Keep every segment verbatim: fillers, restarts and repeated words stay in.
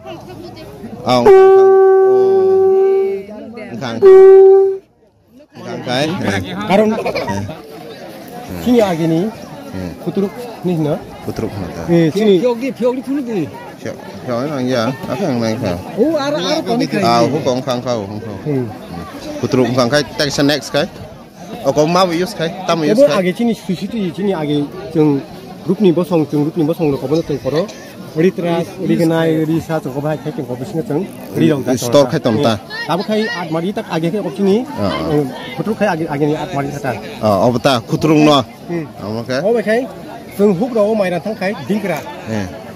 Ang. Ang. Ang kai. Karon chini agini kuturuk ni hino. Kuturuk hino ta. Eh, chini. Phiyok di, phiyok di phunu di. Phiyok, phiyok nang ya. Apa yang nang kha? Oh, aro, aro kami kai. Ah, hukong khang khau, hukong. Hmm. Kuturuk khang kai, tak sa next kai. Oko ma use khai, tamo use khai. Age chini sisiti chini age chwng rupni bosong, chwng rupni bosong rok obono tong koro. Ritra, rignai, risa chwng kobo hai khai chwng kobo singa chwng ri rok da store khai tong ta. Abo khai at mari tak age khai chini. Khutruk khai age age ni at mari ta. Obo ta khutrung no. Omo khai. Obo khai chwng huk rok mai ra thang khai dingkra.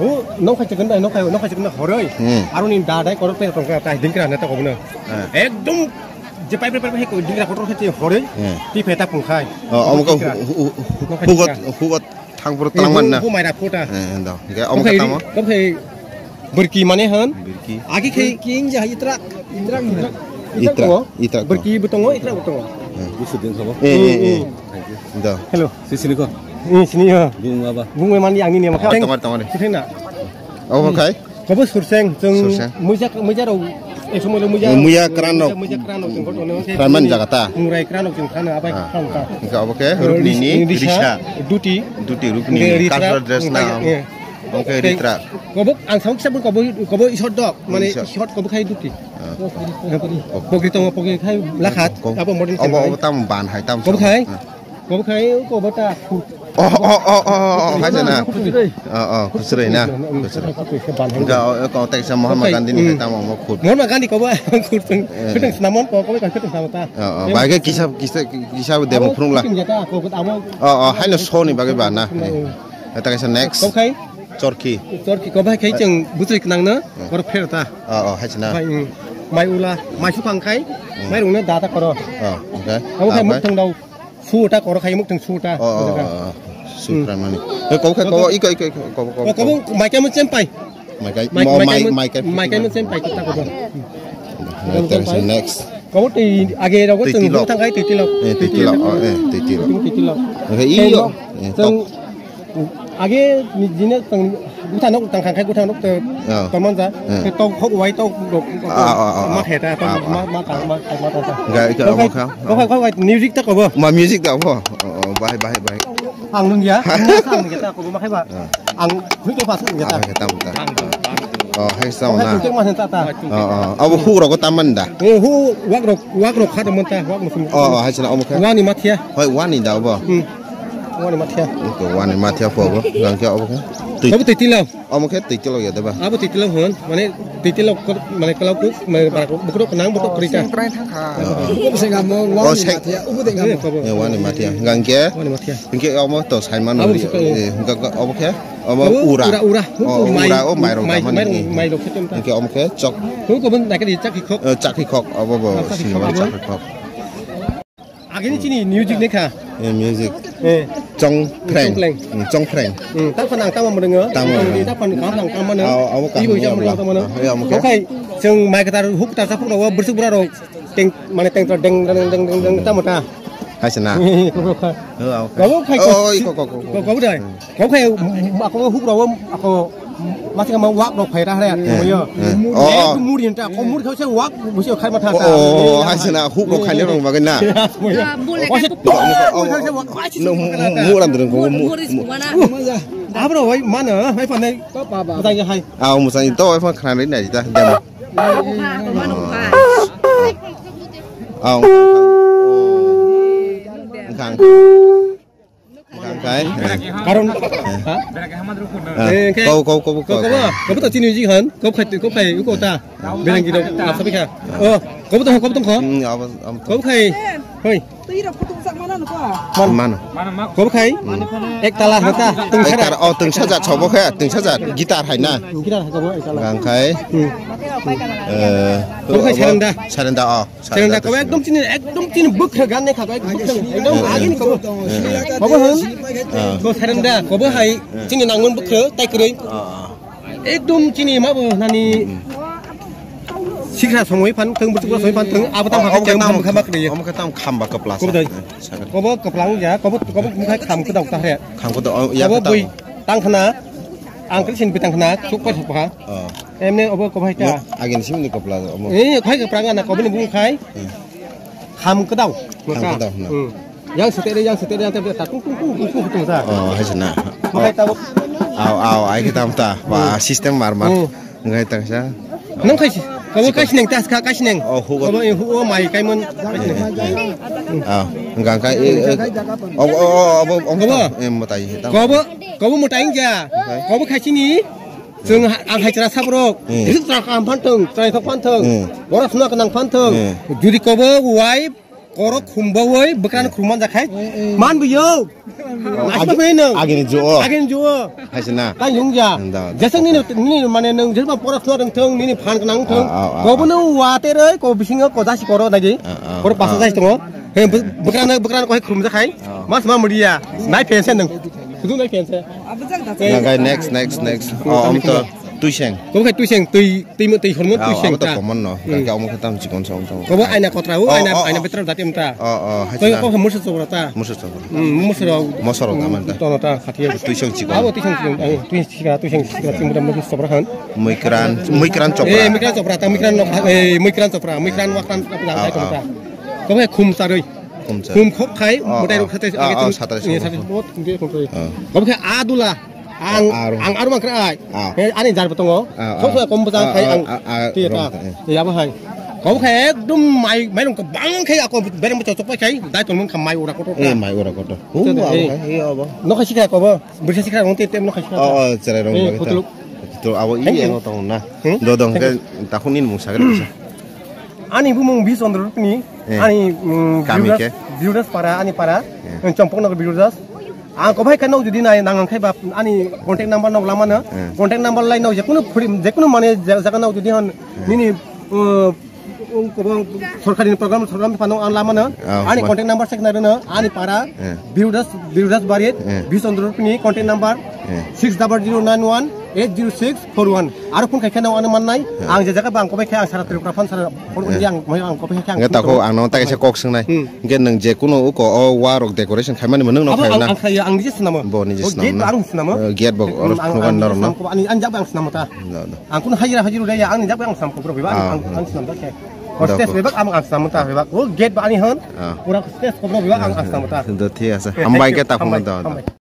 Hu nong khai chwng nong khai nong khai chwng horoi. Aroni da dai koro pe tong khai dingkra na ta kobo no. Ekdom Je pai pai pai pai ko dingra kotor khe hore. Ti pheta pung khai. Oh, omo ko hugot hugot thang pur tang man na. Ko mai ra phota. Eh, ndo. Ke omo ka tamo. Ko khai berki mane han. Berki. Agi khai king ja itra itra itra. Itra itra. Berki butongo itra butongo. Gusu din sabo. Eh eh eh. Ndo. Hello. Si sini ko. Eh sini ya. Bung aba. Bung mandi angni ne ma khai. Tamar tamar. Sini na. Omo khai. Kobo surseng, chwng muija, muija rok, eh, somoi lo muija. Muija kran rok. Muija kran rok, chwng koto no. Kran man jaga ta. Murai kran rok, chwng khana, abai kran ta. Hingke obo khe rukni ni risa. Duti. Duti rukni ni cultural dress na. Oke, ritra. Kobo, ang samuk sabun kobo, kobo isot dok, mane isot kobo khai duti. Pogri tongo, pogri khai lakhat, abo modern. Obo, obo tam ban hai, tam. Kobo khai? Kobo khai, kobo ta. Oh, oh, oh, oh, oh, hai jana. Oh, oh, khusroi na. Khusroi. Enggak, oh, kau teks sama Mahatma Gandhi ni tamo mau khut. Mahatma Gandhi kobo khut teng. Khut teng senamon ko, kobo khut teng sama ta. Oh, oh, bagai kisa, kisa, kisa demo phunung la. Khut teng jata, ko khut amo. Oh, oh, hai no so ni bagai ba na. Eta kaisa next. Kobo khai? Chorki. Chorki kobo khai cheng butui kenang na, kor pher ta. Oh, oh, hai jana. Mai ula, mai sukhang khai, mai rung na data koro. Oh, okay. Amo khai muk thang dau. Suta koro khai muk teng suta. Oh, oh, oh. Sukra mani. He kobo khai kobo iko iko iko kobo kobo. Kobo mai kai mun chempai. Mai kai mo mai mai kai mai kai mun chempai kita kobo. Next. Kobo tei age rogo teng tang khai tei tilok. Eh tei tilok. Oh eh tei tilok. Tei tilok. He iyo. Teng age ni jine teng Gutha nok tang khai gutha nok te torman ja. Te tok hok wai tok ma theta tok ma ma ta ma ta ma ta. Ga ika amo kha. Kok kok music ta kobo. Ma music ta bo. Oh, bahai bahai bahai. Ang nung ya. Ang nung ya ta kobo ma khai ba. Ang hui to pas nung ya ta. Oh, hai sa na. Tek ma ta ta. Oh, oh. Abo hu rogo taman da. Eh hu wak rok wak rok kha taman ta wak no. Oh, oh, hai sa na amo kha. Wani ma thia. Hoi wani da bo. Hmm. Wani ma thia. Wani ma thia po bo. Gangke abo kha. Abo te tilo. Omo khe twi tilo ya deba. Abo twi tilo hwn, mane twi tilo mane klau kuk, mane bara kuk, bukrok nang bukrok krika. Ubu se ngamo, wani matia, ubu de ngamo. Eh, wani matia. Hingke? Wani matia. Hingke omo to saimano. Abo ri, se ko. Eh, hingke omo khe? Omo ura. Ura, ura. Oh, mai, ura, oh, mai rok mai, tamani. Mai rok, eh. Mai rok khe temta. Hingke omo khe chok. Hingke omo nake di chakhi khok. Eh, chakhi khok, obo bo. Chakhi khok, chakhi khok. Agini chini music ni kha. Eh, music. Eh. Chong phreng. Chong phreng. Hmm, chong phreng. Hmm, tak phana ang tamo mrwngo. Tamo mrwngo. Tak phana ang tamo mano. Aw, aw, ibo jam mrwngo tamo mano. Aw, aw, aw. Okai, chwng mai kwthar huk kwthar sa phukro bwswk bwra rok teng mane teng deng deng deng deng tamo ta. Hai sana. Kok kok. Aw, aw. Kok kok. Oh, kok kok. Kok kok dai. Kok khai ako huk rok ako Masi kama wak rok phai ra hare. Eh, yo. Eh. Oh, oh. Muri enta ko muri khau se wak musi khai ma tha ta. Oh, hai sana huk rok khai ne rong bagai na. Bole ka tu. Muri khau se wak. No, mu ram dren ko mu. Abro wai mana hai pa nai. Ba ba. Hai. Ah, musang to wai pa khana ri na ta. Mano kha, mano kha. Ah. Kang. Kang kai. Karon. Ha? Eh, kau, kau, kau, kau, kau. Kau, kau to chini ji han. Kau khai, kau khai, kau ta. Berang gidau, apa bika? Oh, kau to, kau to kau. Hmm, apa, apa. Kau khai. Hoi. Mana? Mana? Kau khai. Ek tala hata. Ek tala, oh, tengsa jat, sobo khai, tengsa jat. Gitar hai na. Gitar hai kau ek tala. Kang khai. Hmm. Eh, kau khai sarenda. Sarenda, oh. Serenda kau ekdom chini, ekdom chini bwkha gan ne kha, ekdom bwkha, ekdom agini kau. Kau hwn? Kau serenda, kau hai chini nangmung bwkha, tai kwrwi. Ekdom chini ma bo nani sikha somoi phan thang, bwswk somoi phan thang, abo tam hakhe tam khama kwrwi. Omo khe tam khamba kwpla. Kau bo kwplang ya, kau bo, kau bo mukhai kham kwdok ta hre. Kham kwdok, oh, ya. Kau bo bui tang khna. Ang khe sini bitang khna, suk pai suk ha. Oh. Emne obo ko bhai ta. Agin simi ni kopla omo. Eh, khai ka prang na ko bini bung khai. Hmm. Kham kedau. Kham kedau, na. Hmm. Yang setere, yang setere, yang setere, ta tung tung tung tung tung tung sa. Oh, hai sana. Khai ta. Au, au, ai kita ta. Wah, hmm, system mar mar. Hmm. Ngai ta sa. Nang khai si. Kamu khai sineng tas kha, khai sineng. Oh, hu. Kamu, eh, hu, oh, mai kai mon. Khai sineng. Ah, ngang kai, eh, eh. Oh, oh, oh, oh, oh, oh, eh, mo tai ta. Kamu, kamu mo tai ja. Hai. Kamu khai sini. Chwng ha-, ang hai chwra sabrok. Hmm. Jesuk chwra kaham phan thung, chwrai thok phan thung. Hmm. Borok suna kanang phan thung. Hmm. Judi kobo wai korok khumbawi bwkrano khum man jakhai. Hmm, hmm. Man biyo. Agi-, agi ni juo. Agi ni juo. Hai sina. Kai yung ja. Nda, nda. Jesuk nini, nini mane nung jesuk borok suna thung, nini phan kanang thung. Ah, ah, ah, ah. Kobo no wate roi, ko bisingo ko jasi koro nagi. Ah, ah, ah. Koro pasa jasi tongo. He, bw-, bwkrano, bwkrano ko hai khum jakhai. Ah. Mas ma mudiya. Nai pensen nung. Kudu nai pensen. Nang kai next, next, next. Oh, om to tuiseng. Kobo khai tuiseng, tui, tui mo, tui hormo. Ah, tuiseng abo to ta. Common no. Hmm. Kai omo khe tam chikon sa, om to. Kobo aina kotra, o, oh, aina, oh, aina oh, betra dati om ta. Oh, oh, hai koi sina. Kobo musa sobra ta. Musa sobra. Hmm, musa ro. Musa ro ta man ta. Tono ta, khatiya. Tuiseng chikon. Abo tuiseng chikon, eh, tuiseng chikon, tuiseng chikon, chikon, chikon, chikon sobra han. Muikran, muikran chopra. Eh, muikran chopra ta, muikran no, eh, muikran chopra, muikran wakran ta, ah, ta, ah, ta. Kobo khai khum saroi. Khum sa. Khum khok khai, oh, mutai oh, rok satai, oh, oh, satai, satai, eh, satai, satai, bot, khum khai, khum khai. Oh. Kobo khai adula. Ang, oh, aru. Ang aru mang kra ai. Ah. Eh, ani jar betongo. Ah, ah. Sok sok kom bajang khai, ah, ang. Ah, ah, tiya ta. Wrong, eh. Ya ba hai. Kobo khai ekdom mai, mai rong kebang khai ako bereng betok tok khai. Dai tong mang kha mai ura kotor. Eh, mai ura kotor. Hu, eh, abo khai, eh, abo. No khai sikha kobo. Bisa sikha rong te tem no khai sikha. Oh, oh, cherai rong. Eh, bagi ta. Khutuluk. To abo i. Thank you. Eno tong na. Hmm? Dodong. Thank you. Ke takhun ni mung sakre bisa. Ani bumung Bisondro Rupini, eh, ani, mm, kami Birudas, ke? Birudas para, ani para, eh, Chompok Nagar Birudas. Ang kobo hai khe nog jodi nai nang ang khe ba ani contact number nog lamano, eh, contact number lai nog jekunu phuri, jekunu mane ja-, jaga nog jodi hon, eh, nini, uh, um, kobo sorkari program, sorkari phano ang lamano, ah, ani ma- contact number sek na reno, ani para, eh, Birudas, Birudas Barit, eh, Bisondro Rupini contact number, eh, six double zero nine one eight zero six four one. Aro phone khai khe no ano mannai. Hmm. Ang je jaga bang kobai khe ang sara Tripura phone sara phone, hmm, ang, ang kobai khe ang. Nge tako ang no ta kaisa kok swngnai. Hmm. Nge nwng je kuno uko o wa rok decoration khaimani nwng no khaina. Ang, ang khayo, ang nije swnamo. Bo nije swnamo. Gate ang swnamo. Eh, gate bo oro ang, phunukani ang norok no. Swnamo, ani, ani jaga ang swnamo ta. No, no. Ang kuno hajira hajira daya, ang jaga ang swnamo, bro, bebak, ah, ang, ang swnamo ta khe. O stage bebak ang, ang swnamo ta bebak. O gate ba ani hon. Ah. Pura stage ko bro bebak ang, ang swnamo ta. Do thik ase. Eh, hambai thank you. Khe ta phone hambai, do. Hambai.